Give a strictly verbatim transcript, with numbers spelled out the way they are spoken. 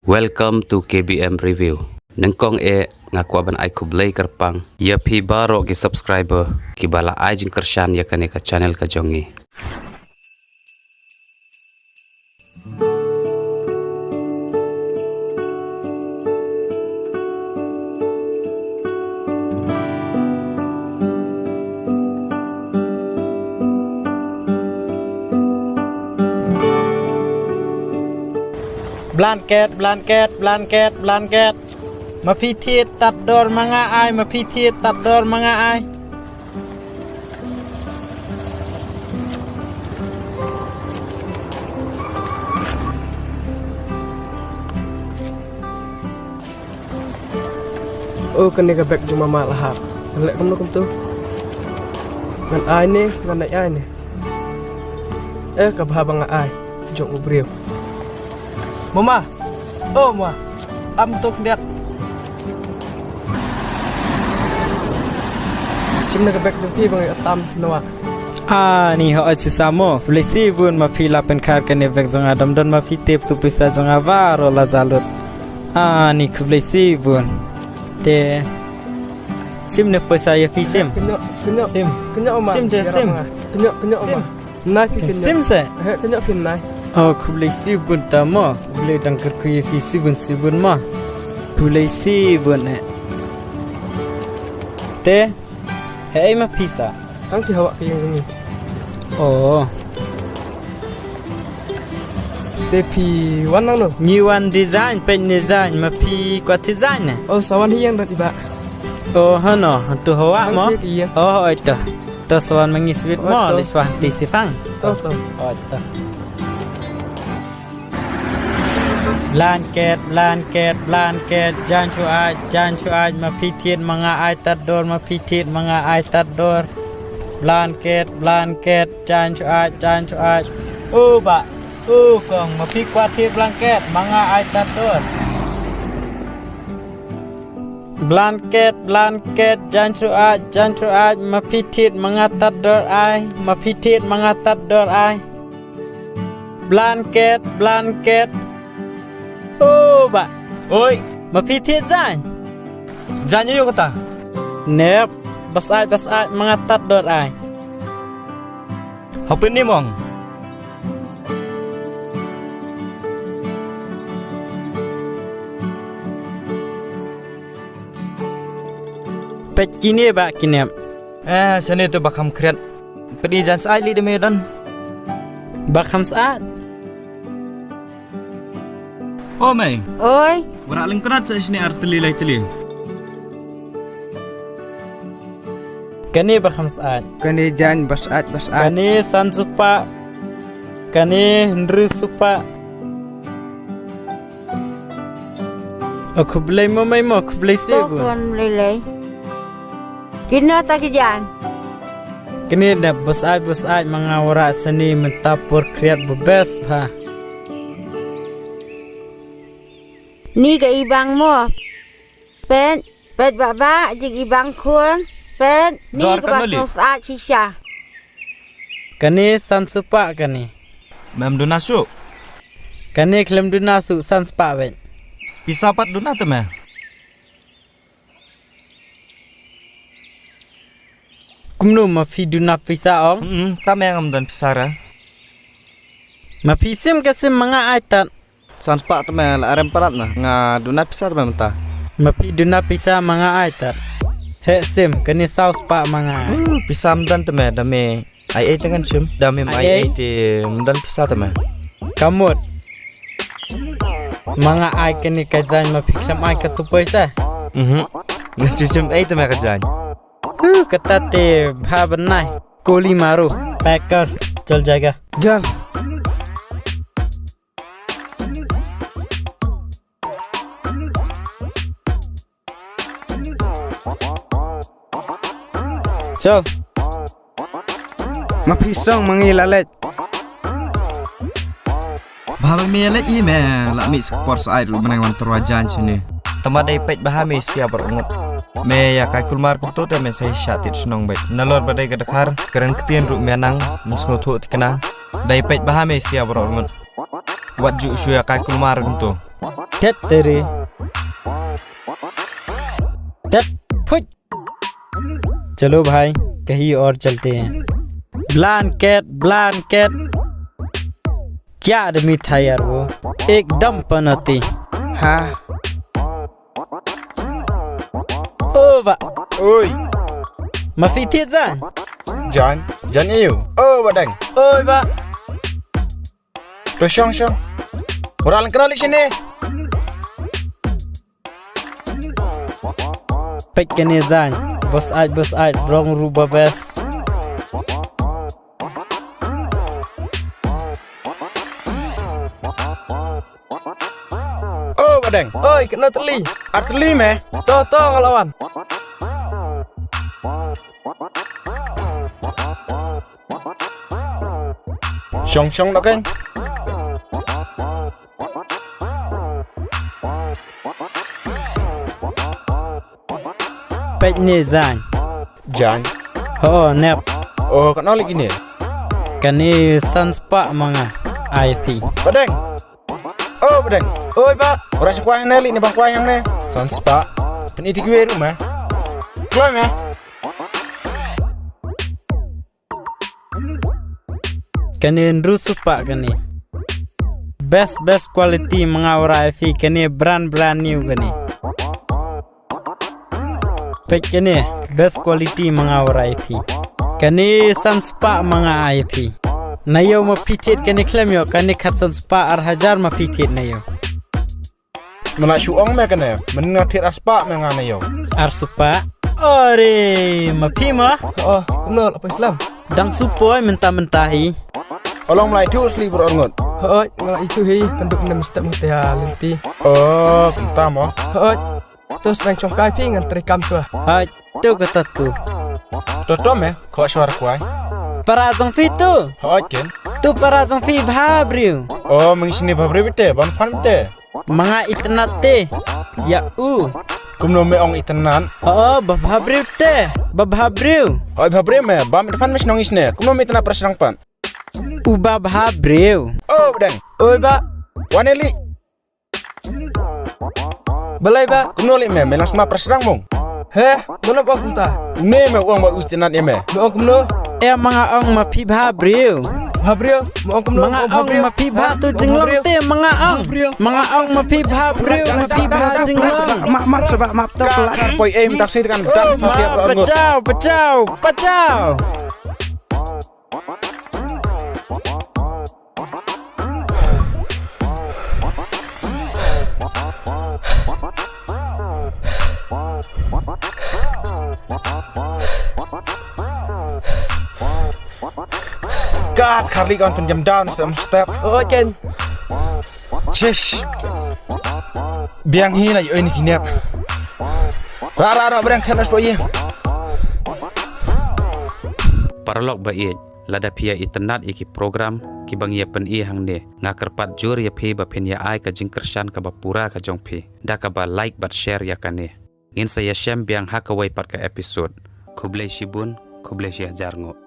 Welcome to K B M Review. Nyngkong eh nga kwah ban ai khublei kyrpang ïa phi baroh ki subscriber kiba la ai jingkyrshan ïa kane ka channel ka jong ngi. Blanket, blanket, blanket, blanket. Ma phi thied tad dor ma nga ai, ma phi thied tad dor ma nga ai. Oh, kane ka bag jong mama la hap. Ngan leh kumno kumto? Ngan ai ne, ngan ai ne. Eh, ka bha ba nga ai jong u briew. Mama, oh ma, am tok diak. Shim na ka bag jong phi ba nga tam tynwa. Ani hooid shisha mo, khublei shibun ma phi la pynkhar kane bag jong nga, dam don ma phi tip tu pisa jong nga baroh la jia lut. Ani khublei shibun. Te shim ne pisa ïa phi shim. Kynnoh, kynnoh, shim. Kynnoh ma. Shim te shim. Kynnoh, kynnoh ma. Shim. Nai phi kynnoh. Shim se. He, kynnoh phi nai. Oh, khublei shibun ta mo. Khublei dang kyrkhu ïa phi shibun shibun mo. Khublei shibun eh. Te, hei ei ma pisa. Ang ti hawa ka ïing ni. Oh. Te phi wan nangno? Ngi wan design, peit design, ma phi kwah design ne? Oh, sa wan hi ïing da i bah. Oh, hano, tu hawa mo? Ang ti ïing. Oh, oi to. To sa wan ma ngi sweet mo, oh, to. Lei swa ti sifang. To, to. Oi to. Blanket, blanket, blanket, jan shu ai, jan shu ai, ma phi thied ma nga ai tad dor, ma phi thied ma nga ai tad dor. Blanket, blanket, jan shu ai, jan shu ai. U bah, u kong, ma phi kwah thied blanket, ma nga ai tad dor. Blanket, blanket, jan shu ai, jan shu ai, ma phi thied ma nga tad dor ai, ma phi thied ma nga tad dor ai. Blanket, blanket. Oh, bah. Oi. Ma phi thied jan? Jan ïa u kata. Nep, bas ai, bas ai, ma nga tad dor ai. Hapin ni mong. Peit kine ba kine. Eh, sene tu ba kham khriat. Peit jan sa ai li de me don. Ba kham sa ai. O mei. Oi. Wara lyngknat sa shini ar tylli lai tylli. Kane ba kham syaid. Kane jan ba syaid ba syaid. Kane san spah. Kane hynriew spah. O khublei mo mei mo khublei se bun. Khublei lei. Kino ta ki jan. Kine dep ba syaid ba syaid ma nga wara sani mynta por khriat ba best bha. Ni ka ibang mo. Pet, pet ba ba jing ibang khun. Pet, ni ka ba syaid shisha. Kane san spah kane. Mem duna suk. Kane khlem duna suk san spah wet. Pisa pat duna te me. Kumno ma phi duna pisa ong? Hmm, ta me ngam don pisa ra. Ma phi sim ka sim ma nga ai tat. San spah te me la arem parat na nga duna pisa te me mynta. Ma phi duna pisa ma nga ai tat. He sim kane saw spah ma nga ai. Uh, pisa mdan te me da me. Ai ai te ngan shim da me ai ai te myndan pisa te me. Kamut. Ma nga ai kane ka jan ma phi khlem ai ka tu poisa. Mhm. Ngan shim ai te me ka jan. Huh, kata te bha bnai. Koli maru. Packer. Chal jayega. Jal. Chal. Ma phi song ma ngi la leit. Bha ba me leit i me la mi sa por sa ai ru manang wan terwa jan sini. Tama dei peit bha me sia bar ngut. Me ya kai kulmar kumto te me sai sha tit snong beit. Nalor ba dei ka dakhar kren ktien ru me nang mus ngo thu tikna. Dei peit bha me sia bar ngut. Wat ju shu ya kai kulmar kumto. tet tere, tet phuit. चलो भाई, कहीं और चलते हैं। Blanket, blanket. क्या आदमी था यार वो, एकदम पनौती। Ha. O ba. Oi. Ma phi thied jan? Jan, jan ïu. O ba dang. Oi ba. To shong shong. Ora lang kena lek sini. Peit kane jan. Bos ai, bos ai, rong ruh ba best. O ba dang. Oi, kena teli. Ar teli me. To, to, nga la wan. Shong shong da keng. Peit ne jan. Jan. Ho, nep. O, kano lagi ne? Kane san spah ma nga. Ai ti. Ba dang. O ba dang. Oi ba. Ora shi kwai ne li ne ba kwai yang ne. San spah. Pyn iti kwe ru ma. Kloi ma. Kane hynriew spah kane. Best, best quality ma nga ora ai phi kane brand, brand new kane. Peit kane, best quality ma nga ora ai phi. Kane san spah ma nga ai phi. Na ïew ma phi thied kane khlem ïoh, kane khat san spah ar hajar ma phi thied na ïew. Mala shu ong me kane, men nga thied ar spah me nga na ïew. Ar spah? Ore, ma phi ma? Oh, kumno la poi slam. Dang shu poi mynta mynta hi. Olong mala itu sli bro ngot. Hoi, nga itu hi, kanduk nem step mute ha lenti. Oh, kumta mo. Hoi. Tus nang chong kai phi ngan trei kam sua. Hoi, tu kata tu. To to me, kho shuar kwai. Para jong phi tu. Hoi ken. Tu para jong phi bha briew. Oh, mengisini bha briew bite, ban phan bite. Ma nga itynnad te. Ïa u. Kumno me ong itynnad? Oh, ba bha briew te. Ba bha briew. Hoi bha briew me, ba me phan me shnong isne. Kumno me itynnad para shrang pan. U ba bha briew. Oh, ba dang. Oi ba. Wan eli. Balei ba? Kumno li me, me lang sma para shrang mong. He, mano ba kumta? Ne me ong ba u itynnad ïa me. Me ong kumno? E ma nga ong ma phi bha briew. Bha briew, me ong kumno? Ma nga ong ma phi bha tu jinglong te ma nga ong. Ma nga ong ma phi bha briew, ma phi bha jinglong. Map, map, sebab map tu. Ka, ka poi em tak sini kan. Pachau, pachau, pachau. Kat kharli kan pynjam down step step. Oh, ken. Chish. Biang hi na ïoh ini kinep. Ra ra ra breng khanas po ye. Paralok ba ïeit, lada phi ïa itynnad ïa ki program kiba ngi ïa pyni hangne, nga kyrpad jur ïa phi ba phin ïa ai ka jingkyrshan kaba pura ka jong phi da kaba like bad share ïa kane. Ngin sa ïashem biang ha kawei pat ka episode. Khublei shibun, khublei shihajar nguh.